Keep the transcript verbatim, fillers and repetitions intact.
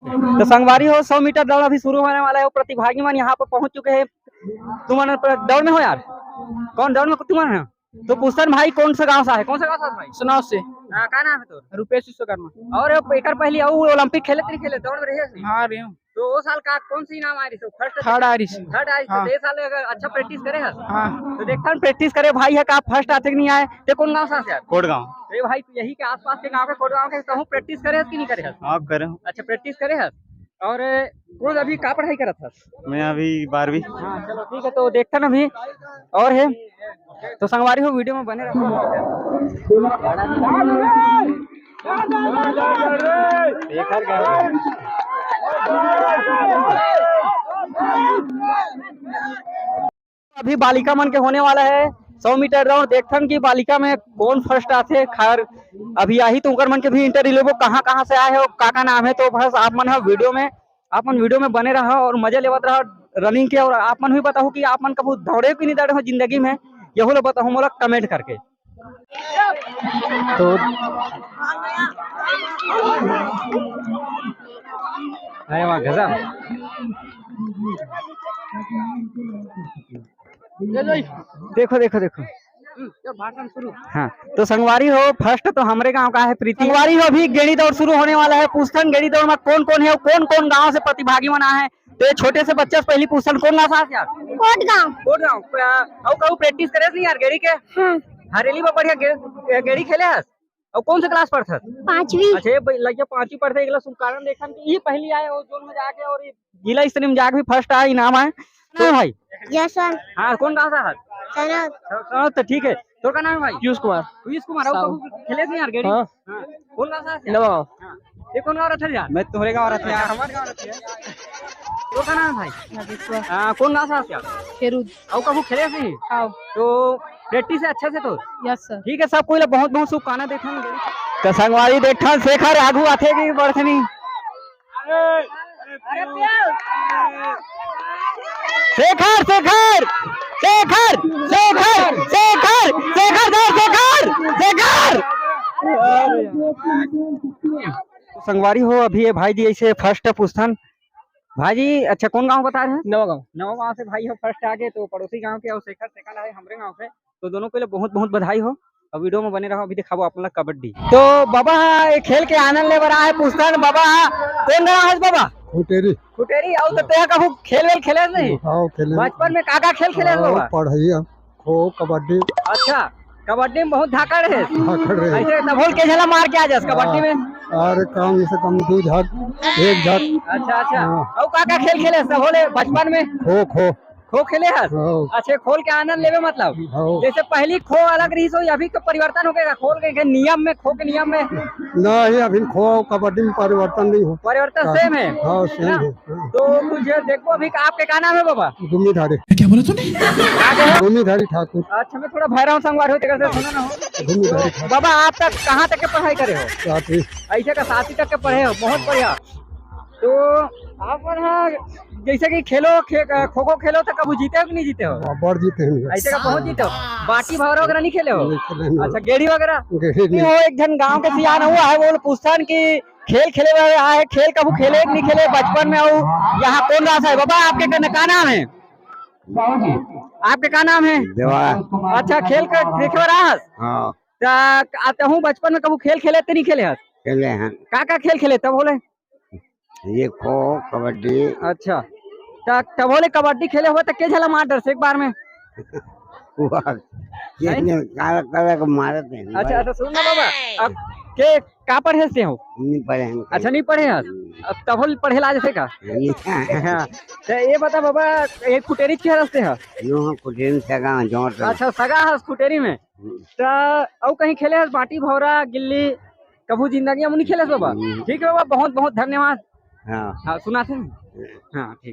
तो संगवारी हो, सौ मीटर दौड़ अभी शुरू होने वाला है और प्रतिभागी मन यहाँ पर पहुंच चुके हैं। तुमन दौड़ में हो यार? कौन दौड़ में तुमन है? तो पूछथन भाई, कौन सा गांव से है? कौन सा गांव से है भाई? सुनाव से। हाँ, का नाम है तोर? रुपेश विश्वकर्मा। और एकर पहले अउ ओलंपिक खेले तेरी खेले दौड़ में रहे? हाँ, रहे हूँ। तो वो साल का कौन सा इनाम आ रही थी? फर्स्ट? थर्ड आ रही थी। थर्ड आ रही थी। हाँ। तो ये साल अगर अच्छा प्रैक्टिस करे हस? हाँ। तो देखथन प्रैक्टिस करे भाई है का फर्स्ट आथे कि नहीं आए। ते कौन गांव से हस यार? कोटगांव। तो ये भाई यही के आसपास के गांव के, कोटगांव के, कहूँ प्रैक्टिस करे हस कि नहीं करे हस? आप करे हो? अच्छा, प्रैक्टिस करे हस। और कौन अभी का पढ़ाई करत हस? मैं अभी बारहवीं। हाँ, चलो ठीक है, तो देखथन अभी और है, तो संगवारी हो वीडियो में बने रहो। अभी बालिका मन के होने वाला है सौ मीटर दौड़। देखथन कि बालिका में कौन फर्स्ट आथे। खैर, अभी आही तो उनकर मन के भी इंटरव्यू लेबो, कहाँ कहाँ से आए हो, का का नाम है। तो बस आप मन ह वीडियो में, आप मन वीडियो में बने रहा और मजा लेवत रहा रनिंग के। और आप मन भी बताओ कि आप मन कभू दौड़े कि नहीं दौड़े हो जिंदगी में, यहू ला बताओ मोला कमेंट करके। तो अरे वाह, गजब। देखो, देखो, देखो। हम्म, जब भाषण शुरू। हाँ, तो संगवारी हो, फर्स्ट तो हमरे गांव का है प्रीति। संगवारी हो, अभी गेड़ी दौड़ शुरू होने वाला है। पूछथन गेड़ी दौड़ में कौन कौन है, कौन कौन गांव से प्रतिभागी मन आए हैं। तो ये छोटे से बच्चा से पहली पूछथन, कौन गांव से आस यार? कोटगांव। कोटगांव। अ, अउ कहूँ प्रैक्टिस करे नहीं यार गेड़ी के? हाँ। हरेली में बढ़िया गे-, गेड़ी खेले हस? अउ कौन से क्लास पढ़थस? पांचवी। अच्छा, ये ब-, लड़किया पांचवी पढ़थे, एकला शुभकारण देखथन कि ये पहली आए और जोन में जाके और ये जिला स्तरीय में जाके भी फर्स्ट आए, इनाम आए। ना भाई? Yes sir. हाँ, कौन गांव से हस? सनौद। सनौद, तो ठीक है। तोर का नाम है भाई? पीयूष कुमार। पीयूष कुमार, अउ साहू। कभू खेले नहीं यार गेड़ी? हाँ। हाँ। कौन गांव से हस? नवा गांव। हाँ। ये कौन गांव रथे यार? मैं तोहरे गांव रथे यार। हमारे गांव रथे यार। तोर का नाम है भाई? राजेश्वर। हाँ, कौन गांव से हस यार? खेरुद। अउ कभू खेले नहीं? हाँ। तो प्रैक्टिस है अच्छे से तो? Yes sir. ठीक है, सब कोई ला बहुत बहुत शुभकामना देथन। तो संगवारी देखथन शेखर आगू आथे कि बढ़थे नहीं? शेखर, शेखर, शेखर, शेखर, शेखर, शेखर, शेखर, शेखर। संगवारी हो, अभी ये भाई जी ऐसे फर्स्ट पूछथन। भाई जी, अच्छा, कौन गांव बता रहे हैं? नवा गांव। नवा गांव से भाई हो फर्स्ट आगे, तो पड़ोसी गांव के, और शेखर सेकंड आए हमरे गांव से। तो दोनों को लिए बहुत बहुत बधाई हो, और वीडियो में बने रहो, अभी दिखाबो आप लोग कबड्डी। तो बाबा, ये खेल के आनंद ले बर आए, पूछथन बाबा, कौन गांव है बाबा? खुटेरी। खुटेरी। अउ तो तेहा कभू खेल वेल खेले नहीं? हाँ, खेले। बचपन में का का खेल खेले हाँ, बाबा? पढ़ैया, खो, कबड्डी। अच्छा, कबड्डी में बहुत धाकड़ है। धाकड़ है। ऐसे तभो ले के झला मार के आ जास कबड्डी में? हाँ। अरे, कम से कम दू झक, एक झक। अच्छा, अच्छा। हाँ। अउ का का खेल खेले हस तभो ले बचपन में? खो, खो। खो खेले हस? हाँ। अच्छा, खोल के आनंद लेबे मतलब? हाँ। जैसे पहली खो अलग रही सो, अभी तो परिवर्तन हो गया, खोल के, के नियम में, खो के नियम में? नहीं, अभी खो कबड्डी में परिवर्तन नहीं हो। परिवर्तन हाँ। सेम है? हाँ, सेम है ना? है। हाँ। तो कुछ देखो अभी का, आपके का नाम है बाबा? गुम्मीधारी। क्या बोला तूने? का कहे? गुम्मीधारी ठाकुर। अच्छा, मैं थोड़ा भैरव संगवार हो, तेकर से सुनो ना हो। गुम्मीधारी तो ठाकुर। बाबा, आप तक कहाँ तक के पढ़ाई करे हो? सातवीं। ऐसे का सातवीं तक के पढ़े हो, बहुत बढ़िया। तो आप मन ह जैसे कि खेलो, खे-, खो खो खेलो तो कभू जीते हो कि नहीं जीते हो? हाँ, बड़ जीते हैं। ऐसे का बहुत जीते हो? बाटी भौरा वगैरह नहीं खेले हो? नहीं खेले हैं। अच्छा, गेड़ी वगैरह? गेड़ी नहीं। नहीं हो, एक झन गांव के सियान हुआ है, वो पूछथन कि खेल खेले वाले आए हैं, खेल कभू खेले कि नहीं खेले बचपन में? अउ यहाँ कौन रास है बाबा, आपके कन का नाम है? आपके का नाम है? देवा। अच्छा, खेल का देखे बर आए हस? हाँ। त, आ, तहूँ बचपन में कभू खेल खेले ते नहीं खेले हस? खेले हैं। का का खेल खेले तभो ले? ये खो, कबड्डी। अच्छा, त तभो ले कबड्डी खेले हो त के झला मार डरस एक बार में? वाह, ये नहीं? ने काला काला को मारत है अच्छा, भाई। तो सुन ना बाबा, अब के का पढ़े से हो? नहीं पढ़े हम। अच्छा, नहीं पढ़े हस? हम्म। अब तभो ले पढ़े ला जैसे का? नहीं। हाँ, तो ये बता बाबा, ये खुटेरी के हस ते ह? यूं हम खुटेरी में सगा, जोर से। अच्छा, सगा हस खुटेरी में। हम्म। त अउ कहीं खेले हस बाटी भौरा, गिल्ली? कभू जिंदगी में नहीं खेले हस बाबा? हम्म। ठीक है बाबा, बहुत बहुत धन्यवाद। हाँ। हाँ, सुना थे? हाँ, ठीक।